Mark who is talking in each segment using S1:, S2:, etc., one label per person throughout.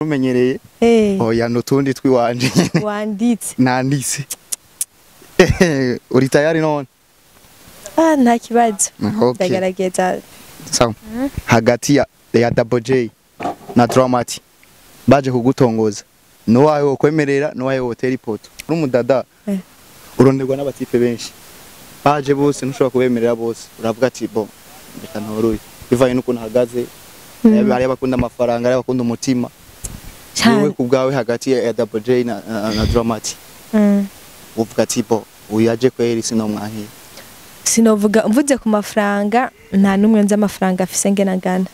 S1: Umenyereye oya nutundi twiwanje
S2: wanditse
S1: nanditse. Uri tayari none?
S2: Ah, nta kibazo.
S1: Okay.
S2: Ndagerageza.
S1: Sawa. Hagati ya Double J na Dramati baje kugutongoza, nuwawe wokwemerera nuwawe wotera ipoto. Uri umudada uronderwa n'abatipe benshi, baje bose ntushobora kubemerera bose, uravuga ati bo reka ntoruye bivanye n'ukuntu ahagaze. Hari abakunda amafaranga, hari abakunda umutima. Wewe kubwawe hagati ya Double J na Dramati uvuga ati bo uyu aje kweri sinomwankiye?
S2: Sinovuga mvuze ku mafaranga, nta numwe nzi amafaranga afise ngena ngana.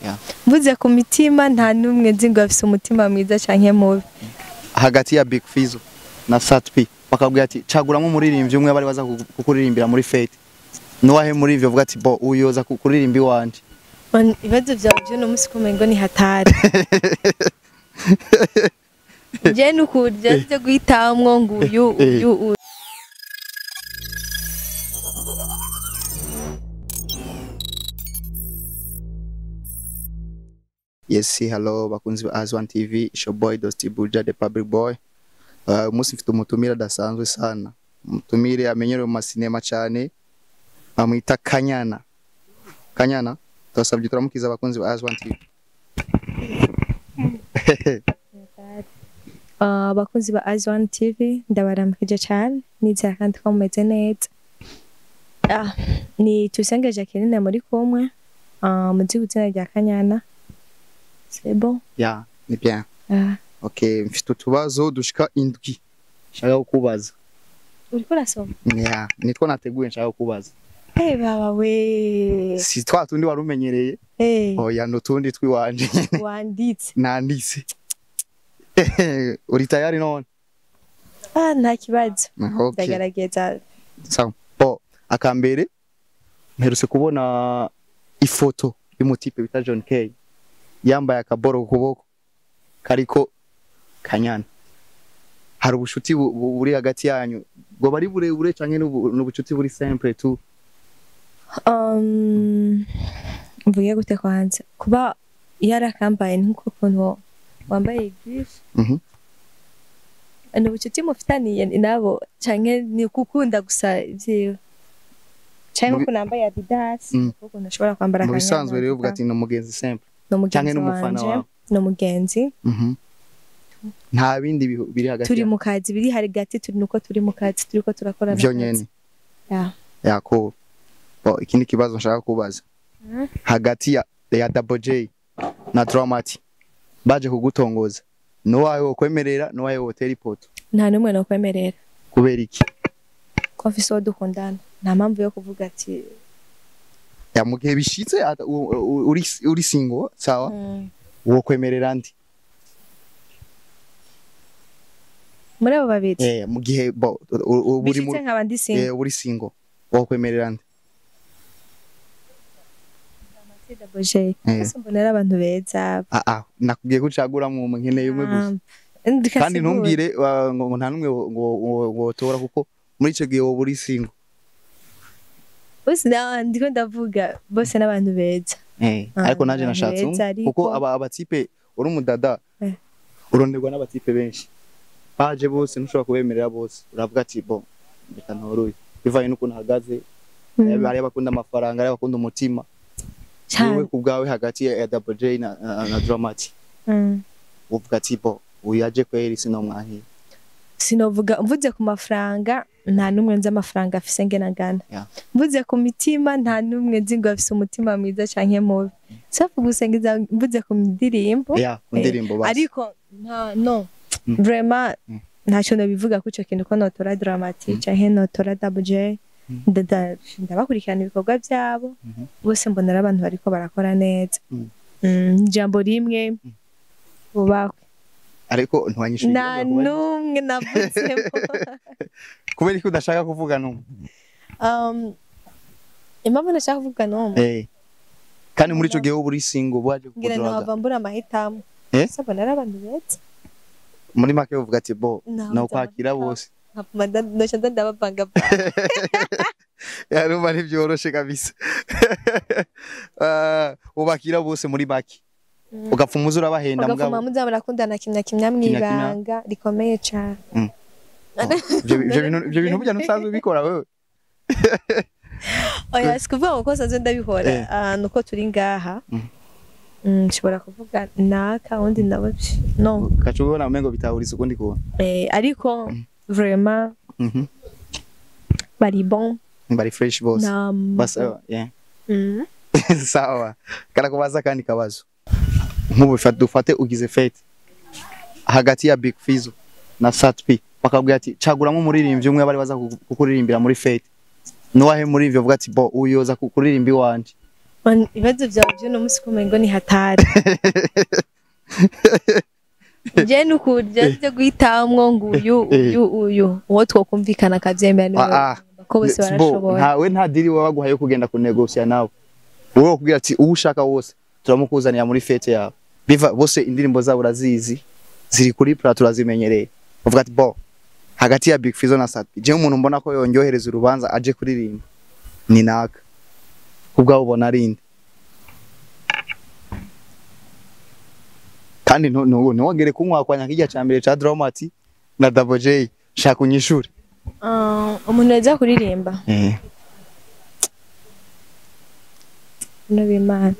S2: Mvuze ku mitima, nta numwe nzi ngo afise umutima mwiza canke mubi.
S1: Hagati ya Big Fizzo na Sat-B bakabwira ati caguramwo umuririmbyi umwe bari baza kukuririmbira muri fete, nuwahe muri ivyo uvuga ati bo uyu yoza kuririmba iwanje?
S2: Ibibazo vyawe vy'uno musi kumengo ni hatari. Je nukurya vyo guhitamwo ngo uyu uyu uyu.
S1: Yes, hello bakunzi ba Azwan TV, it's your boy Dosti Buja the public boy. Umunsi mfite umutumire adasanzwe sana. Umutumire amenyerewe mu masinema cyane, bamwita Kanyana. Kanyana, turasabye turamukiza abakunzi ba Azwan TV.
S2: Abakunzi ba Azwan TV ndabaramukije cyane, nizera kandi ko mumeze neza. Ni Tuyisenge Jacqueline muri kumwe, muzi ku izina rya Kanyana. C'est bon?
S1: Yeah, ni bien. Okay, mfite utubazo dushika indwi nshaka kukubaza.
S2: Uriko urasoma?
S1: Yeah, nitwo nateguye nshaka kukubaza.
S2: Eh baba we.
S1: Si twa tundi wari umenyereye? Oya nutundi twiwanje.
S2: Wanditse.
S1: Nanditse. Uri tayari none?
S2: Ah, nta kibazo.
S1: Okay.
S2: Ndagerageza.
S1: Sawa. Bo, akambere mperutse kubona ifoto y'umutipe bita John K yambaye akaboro ku kuboko kariko Kanyana. Hari ubushuti buri hagati yanyu, bwo bari burebure canke n'ubucuti buri simple tu?
S2: Mvuge gute kwanza, kuba yarakambaye nkuko kuntu wambaye griffe. Ni ubucuti mufitaniye nabo canke ni gukunda gusa ivyiwe? Canke ukuntu nambaye Adidas, ukuntu ashobora kwambara
S1: Mu
S2: Kanyana.
S1: bisanzwe rero uvuga ati ni umugenzi simple
S2: Ni
S1: canke n'umufana
S2: umugenzi wanje,
S1: wawe?
S2: ni umugenzi.
S1: Nta bindi biri hagati
S2: Turi mu kazi, biri hagati turi nuko turi mu kazi turiko turakora
S1: vyo
S2: n'akazi.
S1: nyene.
S2: Yeah.
S1: Yako. Bo, ikindi kibazo nshaka kubaza. Hagati ya Double J na Dramati baje kugutongoza, nuwawe wokwemerera nuwawe wotera ipoto?
S2: Nta numwe nokwemerera.
S1: Kubera iki?
S2: Ko mfise uwo dukundana, nta mpamvu yo kuvuga ati
S1: Ya mu gihe bishitse uri single sawa, wokwemerera ndi?
S2: Muri abo babiri?
S1: Mu gihe bo uri
S2: Bishitse nkaba ndi single.
S1: Uri single wokwemerera ndi?
S2: Double J. Bose mbona ari abantu beza.
S1: Nakubwiye ko ucaguramwo umwe, nkeneye umwe gusa. Kandi ntumbwire ngo nta numwe wotora kuko muri ico gihe woba uri single.
S2: Bose ndiko ndavuga bose n'abantu beza.
S1: Ariko naje
S2: abantu
S1: nashatse
S2: beza,
S1: umwe
S2: ariko
S1: kuko abatipe uri umudada uronderwa n'abatipe benshi, baje bose ntushobora kubemerera bose, uravuga ati bo reka ntoruye bivanye n'ukuntu ahagaze. Hari abakunda amafaranga, hari abakunda umutima. Wewe kubwawe hagati ya Double J na Dramati uvuga ati bo uyu aje kweri sinomwankiye?
S2: Sinovuga mvuze ku mafaranga, nta numwe nzi amafaranga afise ngena ngana. Mvuze ku mitima, nta numwe nzi ngo afise umutima mwiza canke mubi. Safu gusengiza mvuze ku ndirimbo.
S1: Yeah, ku ndirimbo basi.
S2: Ariko nta no vraiment ntacyo nobivuga ko ico kintu ko notora Dramati canke notora Double J. Ndabakurikirana ibikorwa byabo bose mbona ari abantu bariko barakora neza. Ijambo rimwe bubakwe.
S1: Ariko ntiwanyishuye
S2: Nta numwe navutsemo.
S1: Kubera ko udashaka kuvuga numwe?
S2: Impamvu nashaka kuvuga numwe.
S1: Kandi muri ico gihe wowe uri single baje
S2: Ngira
S1: kukudraga.
S2: nahava mbura amahitamo. Ese mbona ari abantu beza.
S1: Muri make uvuga ati bo
S2: Nahava
S1: no kwakira
S2: amahitamo.
S1: bose.
S2: Nkapuma noca ndabavanga.
S1: Yarumva ntibyoroshe kabisa. Ubakira bose muri make. Ugapfuma uza urabahenda
S2: mugabo
S1: mugabo
S2: muza murakundana kimya kimya mwibanga rikomeye cyane.
S1: Ivyo bintu burya ntusanzwe ubikora wewe?
S2: Oya, sikuvuga ngo ko nsanzwe ndabikora, nuko turi ngaha. Nshobora kuvuga naka undi nawe no.
S1: Ugaca ubona umengo bitahuriza ukundi kuntu.
S2: Ariko vraiment bari bon,
S1: bari fresh bose. Basa yeah. Sawa. Karakubaza kandi kabazo. Nk'ubu dufate ugize fete hagati ya Big Fizzo na Sat-B, bakabwira ati caguramo umuririmbyi umwe bari baza kukuririmbira muri fete. Nuwahe muri ivyo uvuga ati bo uyoza kukuririmba iwanje?
S2: Ibibazo vyawe vy'uno musi kumengo ni hatari. Je nukurya byo guhitamwo ngo uyu uyu uyu uwo twokumvikana akavyemera niwe ko bose barashoboye.
S1: Ntawe nta diri baba baguhaye kugenda kunegosia nawe. Wowe ukubwira ati uwo ushaka wose turamukuzanira muri fete yawe. Biva bose indirimbo zabo urazizi ziri kuri plateau urazimenyereye. Uvuga ati bo hagati ya Big Fizzo na Sat-B, je umuntu mbona ko yonyohereza urubanza aje kuririmba ni naka. Kubwa ubona arinde. Kandi ntiwongere kunywa kwa nyakijya ca mbere ca Dramati na Double J, shaka unyishure.
S2: Umuntu yaza kuririmba. Nabimana.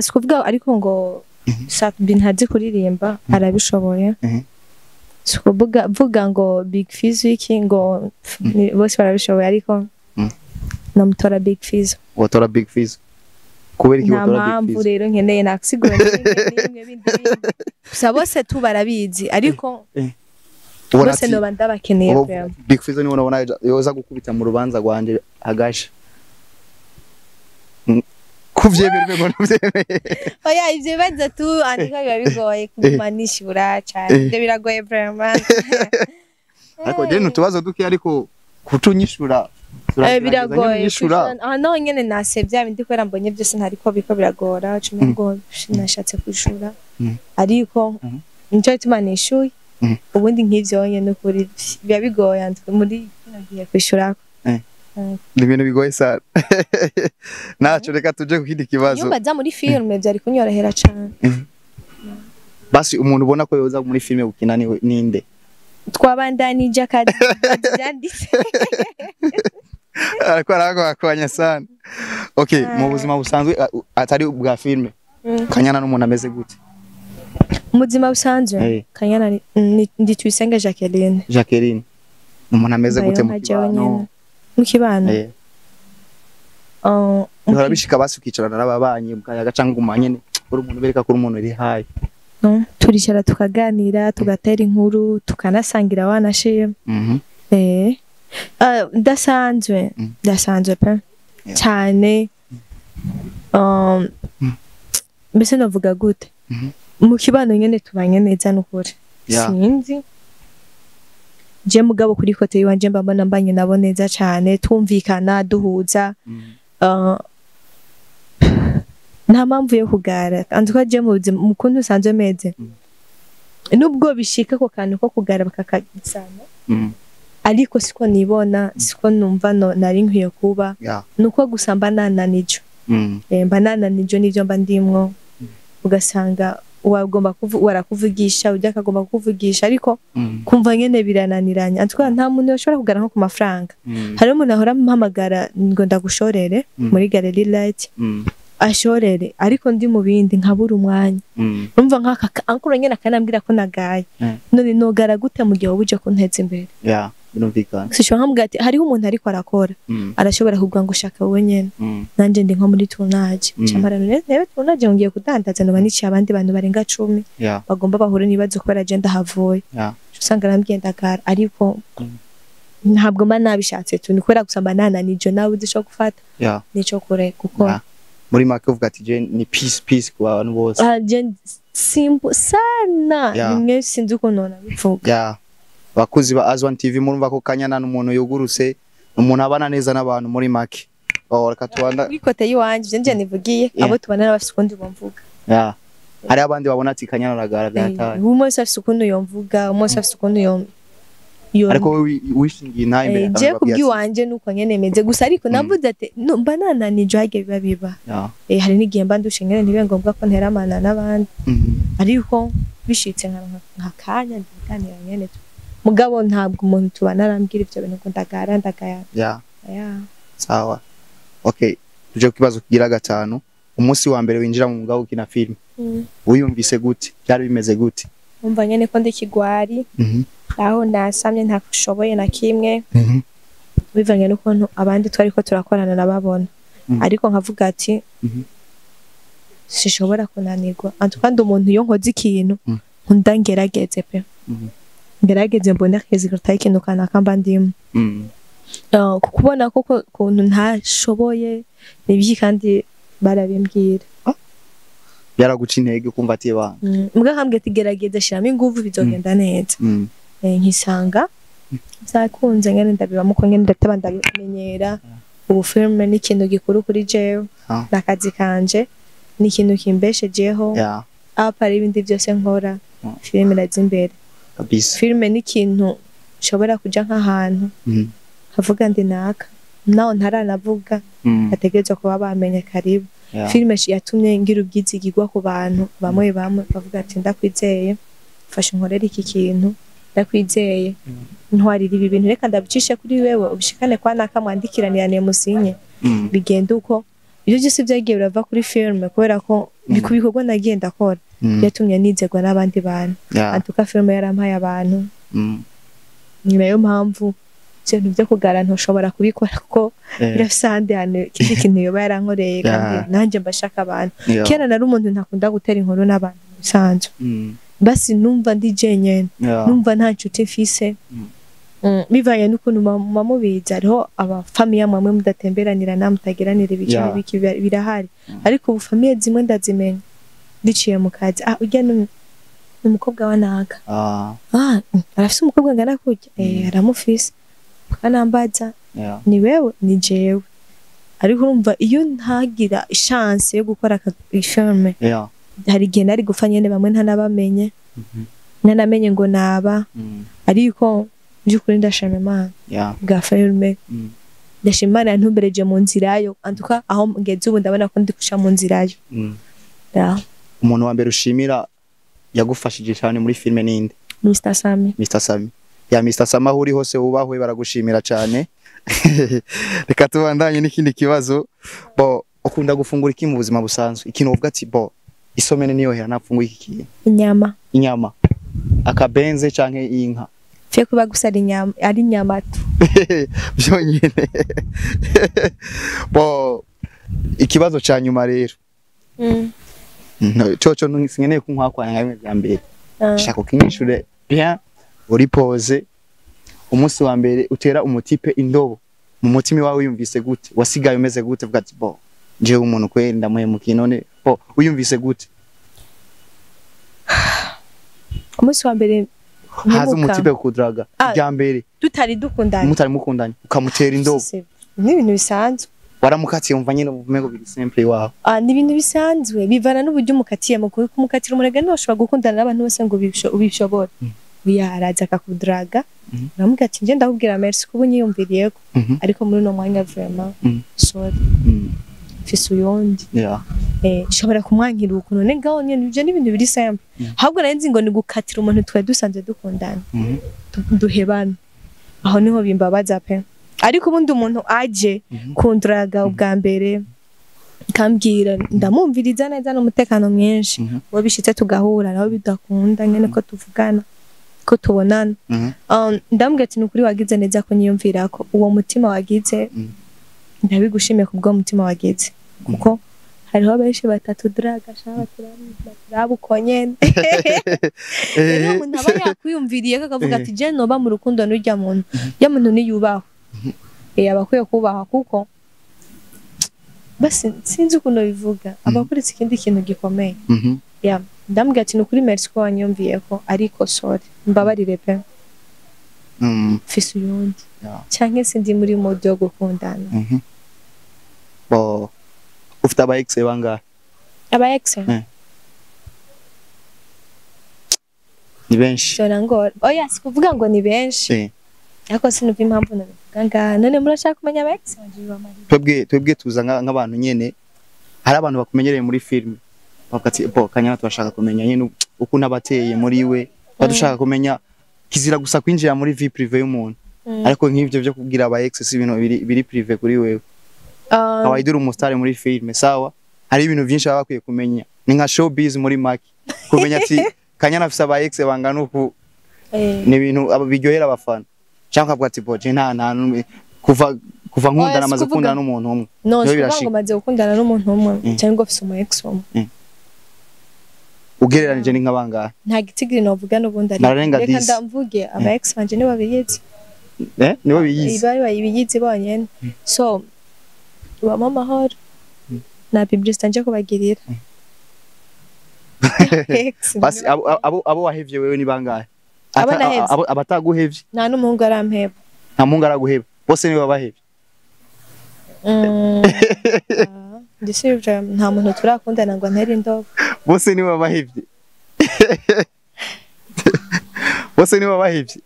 S2: Sikuvuga ariko ngo Sat-B ntazi kuririmba, arabishoboye. Sikuvuga vuga ngo Big Fizzo iki ngo bose barabishoboye ariko namutora Big Fizzo.
S1: Watora Big Fizzo. Kubera iki watora Big Fizzo?
S2: Nta rero nkeneye nakusigura nimwe bindi. Gusa bose tu barabizi ariko bose no bandabakeneye pe.
S1: Big Fizzo niwe nabona yoza gukubita mu rubanza rwanje agasha. Kuvyemera ngo ntuvyemeye.
S2: Oya ivyo bibazo tu andika biba bigoye kumanishura cyane. Ibyo biragoye vraiment.
S1: Ariko je nutubazo duke ariko kutunyishura
S2: biragoye. No nyene nasevya bindi kwera mbonye byose ntariko biko biragora cumi ngo nashatse kwishura. Ariko nico gituma nishuye. Ubundi nk'ivyo nyene nukuri biba bigoye muri kino gihe kwishura.
S1: Ni ibintu bigoye sana. Naco reka tuje ku kindi kibazo.
S2: Nyumba za muri filme byari kunyorohera cyane.
S1: Basi umuntu ubona ko yoza muri filme gukina ninde?
S2: Twabandanije akazi byanditse.
S1: Ariko arakwanya sana. Okay, mu buzima busanzwe atari ubwa filme. Kanyana n'umuntu ameze gute?
S2: Mu buzima busanzwe Kanyana ndi Tuyisenge Jacqueline.
S1: Jacqueline. Umuntu ameze gute mu kibano?
S2: Mu kibano.
S1: Urabishika basi ukicarana n'ababanyi mukayaga cyangwa umanye uri umuntu bereka ko umuntu uri hayi.
S2: No, turicara tukaganira, tugatera inkuru, tukanasangira wanashima. Ndasanzwe, ndasanzwe pe. Cyane. Mbese navuga gute? Mu kibano nyene tubanye neza n'ukuri. Sinzi. Je mugabo kuri kote yiwanje mbambona mbanye nabo neza cyane, twumvikana, duhuza. Nta mpamvu yo kugara. Antuka je mu buzima mukuntu usanzwe meze. Nubwo bishika ko kantu ko kugara bakakagisana. Ariko siko nibona, siko numva no nari nkwiye kuba. Nuko gusa mba nananijo. Mba nananijo nivyo mba ndimwo. Ugasanga wagomba warakuvugisha ujya akagomba kukuvugisha ariko kumva nyene birananiranye. Antuka nta muntu yoshobora kugara nko ku mafaranga. Hari umuntu ahora ampamagara ngo ndagushorere muri Gallery Light. Ashorere ariko ndi mu bindi nkabura umwanya. Umva nkaka ankuru nyene akanambwira ko nagaye. None nogara gute mu gihe ubuje kunteza imbere?
S1: Birumvikana.
S2: Sishobora nkamubwira ati hariho umuntu ariko arakora. Arashobora kuvuga ngo ushaka wowe nyene. Nanje ndi nko muri tournage. Camara nebe tournage ngiye kudandaza noba niciye abandi bantu barenga 10. Bagomba bahure n'ibibazo kubera agenda havuye. Usanga arambwiye ndagara ariko ntabwo mba nabishatse tu ni kubera gusa mba nananijo nawe uzi ico gufata. Nico kure gukora.
S1: Muri make uvuga ati je ni peace peace ku bantu bose.
S2: Je simple sana. Nimwe sinzi ukuntu nabivuga.
S1: Bakuzi ba Azwan TV murumva ko Kanyana n'umuntu yugurutse, umuntu abana neza n'abantu muri make. Reka tubanda
S2: kuri kote yiwanje nje nivugiye abo tubana n'abafite ukundi bomvuga.
S1: Hari abandi babona ati Kanyana aragara byataye.
S2: Umwe wese afite ukuntu yomvuga, umwe wese afite ukuntu yom. Iyo
S1: Ariko wowe wishingiye nawe imbere ya
S2: je
S1: kamera babwiye ati,
S2: kubw'iwanje nuko nyene meze gusa, ariko navuze ati mba nananije hage biba biba. Hari n'igihe mba ndushe nyene ntibibe ngombwa ko nteramana n'abandi, ariko bishitse nka kanya ndaganira nyene tu. Mugabo ntabwo umuntu tubana arambwira ivyo bintu ngo ndagara ndagaya.
S1: Sawa, okay, tuje ku kibazo kigira gatanu. Umunsi wa mbere winjira mu mwuga wo gukina filime, wiyumvise gute? Byari bimeze gute?
S2: Umva nyene ko ndi kigwari, aho nasamye ntashoboye na kimwe, bivanye n'ukuntu abandi twariko turakorana nababona, ariko nkavuga ati sishobora kunanirwa. Antuka ndi umuntu iyo nkoze ikintu nkunda ngerageze pe, ngerageze mbone résultat y'ikintu kanaka mba ndimo. Kubona koko ukuntu ntashoboye nibiki, kandi barabimbwira.
S1: Byaraguca intege ukumva ati bana?
S2: Mbwa nkambwira ati gerageza, shiramo inguvu, bizogenda neza. Nkisanga byakunze nyene, ndabibamo uko nyene, ndataba ndabimenyera. Ubu filime ni ikintu gikuru kuri jewe, n'akazi kanje, ni ikintu kimbeshejeho. Apa ari ibindi byose nkora, filime iraza imbere. Filime ni ikintu nshobora kuja nk'ahantu nkavuga ndi naka, naho ntaranavuga bategerezwa kuba bamenye karibu. Filime yatumye ngira ubwizigirwa ku bantu bamwe bamwe, bavuga ati ndakwizeye, fasha unkorere iki kintu, ndakwizeye, ntwarira ibi bintu, reka ndabicishe kuri wewe ubishikane kwa naka, mwandikiranirane musinye, bigenda uko. Ibyo byose byagiye birava kuri filime, kubera ko ku bikorwa nagiye ndakora byatumye nizerwa n'abandi bantu. Antuka filime yarampaye abantu. Ni nayo mpamvu ibintu byo kugara ntushobora kubikora, kuko birafise ahandi hantu ikindi kintu yoba yarankoreye, kandi nanjye mbashaka abantu. Kera nari umuntu ntakunda gutera inkuru n'abantu bisanzwe, basi numva ndi jenyene, numva nta nshuti mfise. Bivanye n'ukuntu muba mubizi, hariho abafamiye mwamwe mudatemberanira na mutagiranira ibiki n'ibiki, birahari. Ariko ubu famille zimwe ndazimenya biciye mu kazi: ah, urya ni umukobwa wa naka, ah, arafise umukobwa angana kurya, aramufise, bakanambaza ni wewe, ni jewe. Ariko urumva iyo ntagira chance yo gukora filme, hari igihe nari gupfa nyene, bamwe ntanabamenye, ntanamenye ngo naba. Ariko by'ukuri ndashima Imana bwa filme, ndashima Imana yantumbereje mu nzira yo, antuka aho ngeze ubu ndabona ko ndi guca mu nzira yo.
S1: Umuntu wa mbere ushimira yagufashije cyane muri filme ninde?
S2: Mr Sami.
S1: Mr Sami ya Mr Sami, aho uri hose wubahwe, baragushimira cyane. Reka tubandanye n'ikindi kibazo. Bo ukunda gufungura iki mu buzima busanzwe? Ikintu uvuga ati bo isomene niyo hera nafunguye iki kintu?
S2: Inyama.
S1: Inyama akabenze canke inka?
S2: Fye kuba gusa ari inyama, ari inyama tu.
S1: Byonyine. Bo ikibazo ca nyuma rero, no, coco sinkeneye kunkwakwanya nka bimwe vya mbere. Shaka ukinyishure bien, uri pose. Umunsi wa mbere utera umutipe indobo, mu mutima wawe wiyumvise gute? Wasigaye umeze gute? Vuga ati bo jewe umuntu kweri ndamuhemukiye, none bo wiyumvise gute?
S2: Umunsi wa mbere
S1: Haza
S2: mpemuka,
S1: umutipe kudraga rya mbere,
S2: tutari dukundanye,
S1: mutari mukundanye, ukamutera indobo.
S2: Ni ibintu bisanzwe.
S1: Waramukatiye wumva nyine umengo biri simple iwawe?
S2: Ah, ni ibintu bisanzwe, bivana n'uburyo umukatiye. Mu kumukatira umurega, ntiwashobora gukundana n'abantu bose ngo ubishobore. Oya, araza akakudraga, uramubwira ati nje ndakubwira merci kuba unyiyumviriyeko, ariko muri uno mwanya vraiment, sorry, mfise uyundi. Nshobora kumwankira ukuntu none ngaho nyene, ivyo ni ibintu biri simple. Ahubwo nari nzi ngo ni gukatira umuntu twari dusanzwe dukundana, duhebana, aho niho bimbabaza pe. Ariko ubundi umuntu aje kundraga ubwa mbere kambwira, ndamumviriza neza n'umutekano mwinshi. Uwo bishitse tugahura nawe bidakunda nyene ko tuvugana, ko tubonana, ndamubwira ati nukuri wagize neza ko nyiyumvirako, uwo mutima wagize, ndabigushimiye kubwo mutima wagize, kuko hariho benshi batatu draga sha baturaba uko nyene. Rero umuntu aba yakwiyumviriye ko akavuga ati je noba mu rukundo n'urya muntu, urya muntu niyubahwe, aba akwiye kubaha, kuko basi sinzi ukuntu bivuga, aba akuretse ikindi kintu gikomeye. Ya, ndamubwira ati nukuri merci ko wanyumviye ko, ariko sorry, mbabarire pe, mfise uyundi, canke sindi muri mode yo gukundana.
S1: Bo ufite aba ex bangahe?
S2: Aba ex?
S1: Ni benshi?
S2: Shora ngo oya, si kuvuga ngo ni benshi. Ariko sinumva impamvu nabivuga ngaha. None murashaka kumenya aba ex wanje bamariye?
S1: Twebwe tuza nk'abantu nyene, hari abantu bakumenyereye muri filme bavuga ati bo Kanyana turashaka kumenya nyene ukuntu abateye muri we, badushaka kumenya. Kizira gusa kwinjira muri vie privée y'umuntu, ariko nk'ivyo byo kubwira aba ex si ibintu biri privé kuri wewe. Kawaida uri umustar muri filme, sawa, hari ibintu byinshi baba bakwiye kumenya, ni nka showbiz muri make. Kumenya ati Kanyana afise aba ex bangana uku, ni ibintu biryohera abafana. Cyangwa ukavuga ati bo je nta n'umwe kuva nkundana,
S2: Oya, si
S1: maze
S2: kuvuga.
S1: gukundana n'umuntu umwe.
S2: No,
S1: Niho
S2: si kuvuga
S1: birashika.
S2: ngo maze gukundana n'umuntu umwe cyangwa ngo afise umu ex umwe.
S1: Ugereranije ni nk'abangahe?
S2: Nta gitigiri novuga n'ubundi ari.
S1: Nararenga
S2: Reka
S1: 10.
S2: ndamvuge, aba ex banje nibo babiyizi.
S1: Nibo biyizi.
S2: Bari bayibiyizi bonyene. So ubamo amahoro nta publicité nje kubagirira. Ex,
S1: Basi abo wahevye wewe ni bangahe?
S2: Abo nahevye.
S1: Abo abataguhevye?
S2: Nta n'umuhungu arampeba.
S1: Nta muhungu araguheba, bose nibo babahevye.
S2: Ndisubije, nta muntu turakundana ngo antere indobo.
S1: Bose nibo babahevye, bose nibo babahevye.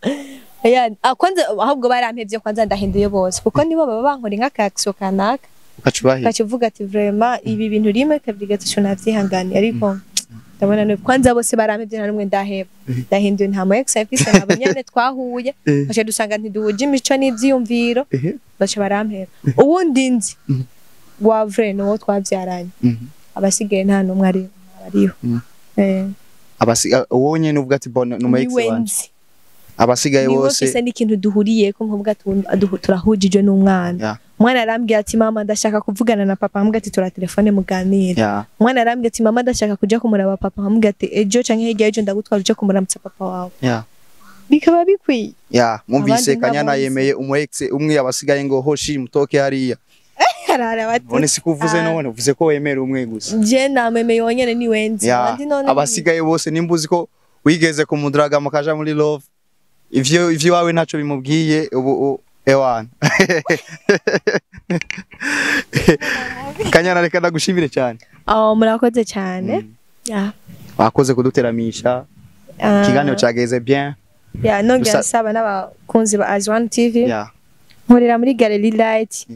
S2: Oya, kwanza ahubwo barampevye, kwanza ndahinduye bose, kuko nibo baba bankora nk'aka kanaka.
S1: Ukaca ubahevye.
S2: Ukaca uvuga ati vraiment ibi bintu rimwe, kabiri, gatatu navyihanganiye, ariko ndabona ni kwanza bose barampevye, nta n'umwe ndaheba. Ndahinduye, nta mu ex mfise, nabo nyene twahuye baca dusanga ntiduhuje imico n'ivyiyumviro, baca barampeba. Uwundi nzi wa vrai ni uwo twavyaranye. Abasigaye nta n'umwe ariho.
S1: Uwo nyene uvuga ati bon, ni umu ex
S2: Niwe
S1: wanje.
S2: nzi.
S1: Abasigaye
S2: Niwe
S1: bose
S2: mfise n'ikintu duhuriyeko, nkuvuga ati turahujije n'umwana. Umwana arambwira ati mama ndashaka kuvugana na papa, ambwira ati tura telefone muganire. Umwana arambwira ati mama ndashaka kuja kumuraba papa, ambwira ati ejo canke hirya y'ejo ndagutwara uje kumuramutsa papa wawe. Bikaba bikwiye.
S1: Ya, mwumvise.
S2: Abandi
S1: Kanyana
S2: ntabonzi.
S1: yemeye umu ex umwe, abasigaye ngo hoshi mutoke hariya.
S2: Harara bati.
S1: None sikuvuze?
S2: Ah.
S1: None uvuze ko wemera umwe gusa.
S2: Je namemeye wonyene, niwe nzi. Abandi none
S1: Abasigaye bose, nimba uzi ko wigeze kumudaraga mukaja muri love, ivyo iwawe ntaco bimubwiye ubu ewana. Kanyana, reka ndagushimire cyane.
S2: Oh, murakoze cyane. Ya.
S1: Wakoze kuduteramisha.
S2: Ah,
S1: Ikiganiro cageze bien.
S2: Ya, nongera nsaba n'abakunzi ba Azwan TV. Nkorera muri Galerie Light.